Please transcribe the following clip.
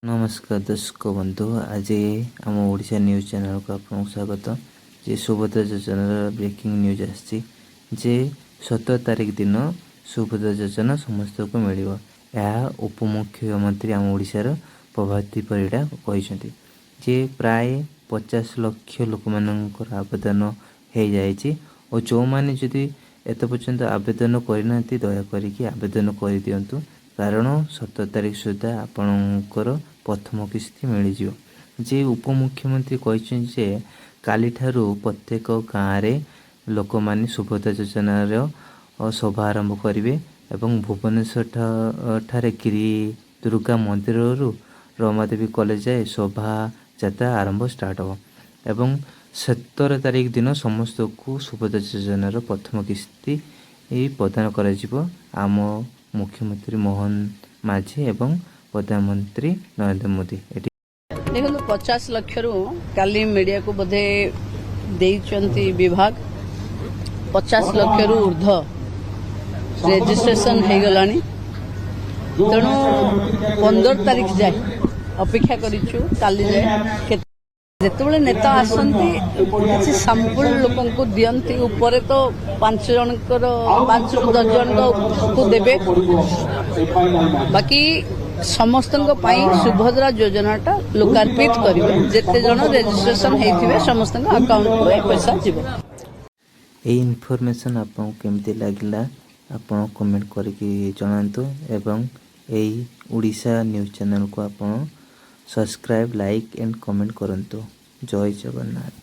ନମସ୍କାର ଦର୍ଶକ ବନ୍ଧୁ, ଆଜି ଆମ ଓଡ଼ିଶା ନ୍ୟୁଜ୍ ଚ୍ୟାନେଲକୁ ଆପଣଙ୍କୁ ସ୍ୱାଗତ ଯେ ସୁଭଦ୍ରା ଯୋଜନାର ବ୍ରେକିଂ ନ୍ୟୁଜ୍ ଆସିଛି ଯେ 17 ତାରିଖ ଦିନ ସୁଭଦ୍ରା ଯୋଜନା ସମସ୍ତଙ୍କୁ ମିଳିବ। ଏହା ଉପମୁଖ୍ୟମନ୍ତ୍ରୀ ଆମ ଓଡ଼ିଶାର ପ୍ରଭାତୀ ପରିଡ଼ା କହିଛନ୍ତି ଯେ ପ୍ରାୟ 50 ଲକ୍ଷ ଲୋକମାନଙ୍କର ଆବେଦନ ହେଇଯାଇଛି ଓ ଯେଉଁମାନେ ଯଦି ଏତେ ପର୍ଯ୍ୟନ୍ତ ଆବେଦନ କରିନାହାନ୍ତି, ଦୟାକରିକି ଆବେଦନ କରିଦିଅନ୍ତୁ, କାରଣ 17 ତାରିଖ ସୁଦ୍ଧା ଆପଣଙ୍କର ପ୍ରଥମ କିସ୍ତି ମିଳିଯିବ। ଯେ ଉପମୁଖ୍ୟମନ୍ତ୍ରୀ କହିଛନ୍ତି ଯେ କାଲିଠାରୁ ପ୍ରତ୍ୟେକ ଗାଁରେ ଲୋକମାନେ ସୁଭଦ୍ରା ଯୋଜନାର ସଭା ଆରମ୍ଭ କରିବେ ଏବଂ ଭୁବନେଶ୍ୱର ଠାରେ ଗିରି ଦୁର୍ଗା ମନ୍ଦିରରୁ ରମାଦେବୀ କଲେଜ ଯାଏ ଶୋଭାଯାତ୍ରା ଆରମ୍ଭ ଷ୍ଟାର୍ଟ ହେବ ଏବଂ 17 ତାରିଖ ଦିନ ସମସ୍ତଙ୍କୁ ସୁଭଦ୍ରା ଯୋଜନାର ପ୍ରଥମ କିସ୍ତି ପ୍ରଦାନ କରାଯିବ ଆମ ମୁଖ୍ୟମନ୍ତ୍ରୀ ମୋହନ ମାଝୀ ଏବଂ ପ୍ରଧାନମନ୍ତ୍ରୀ ନରେନ୍ଦ୍ର ମୋଦି ଏଠି। ଦେଖନ୍ତୁ, 50 ଲକ୍ଷରୁ କାଲି ମିଡିଆକୁ ବୋଧେ ଦେଇଛନ୍ତି ବିଭାଗ, 50 ଲକ୍ଷରୁ ଉର୍ଦ୍ଧ୍ୱ ରେଜିଷ୍ଟ୍ରେସନ ହେଇଗଲାଣି। ତେଣୁ 15 ତାରିଖ ଯାଏ ଅପେକ୍ଷା କରିଛୁ, କାଲି ଯାଏ। ଯେତେବେଳେ ନେତା ଆସନ୍ତି, କିଛି ସାମ୍ପୁଲ ଲୋକଙ୍କୁ ଦିଅନ୍ତି। ଉପରେ ତ ପାଞ୍ଚ ଜଣଙ୍କର, 5ରୁ 10 ଜଣଙ୍କୁ ଦେବେ। ବାକି ସମସ୍ତଙ୍କ ପାଇଁ ସୁଭଦ୍ରା ଯୋଜନାଟା ଲୋକାର୍ପିତ କରିବେ। ଯେତେ ଜଣ ରେଜିଷ୍ଟ୍ରେସନ ହେଇଥିବେ, ସମସ୍ତଙ୍କ ଆକାଉଣ୍ଟକୁ ଏ ପଇସା ଯିବ। ଏଇ ଇନଫର୍ମେସନ୍ ଆପଣଙ୍କୁ କେମିତି ଲାଗିଲା, ଆପଣ କମେଣ୍ଟ କରିକି ଜଣାନ୍ତୁ ଏବଂ ଏଇ ଓଡ଼ିଶା ନ୍ୟୁଜ୍ ଚ୍ୟାନେଲକୁ ଆପଣ ସବସ୍କ୍ରାଇବ୍, ଲାଇକ୍ ଆଣ୍ଡ କମେଣ୍ଟ କରନ୍ତୁ। ଜୟ ଜଗନ୍ନାଥ।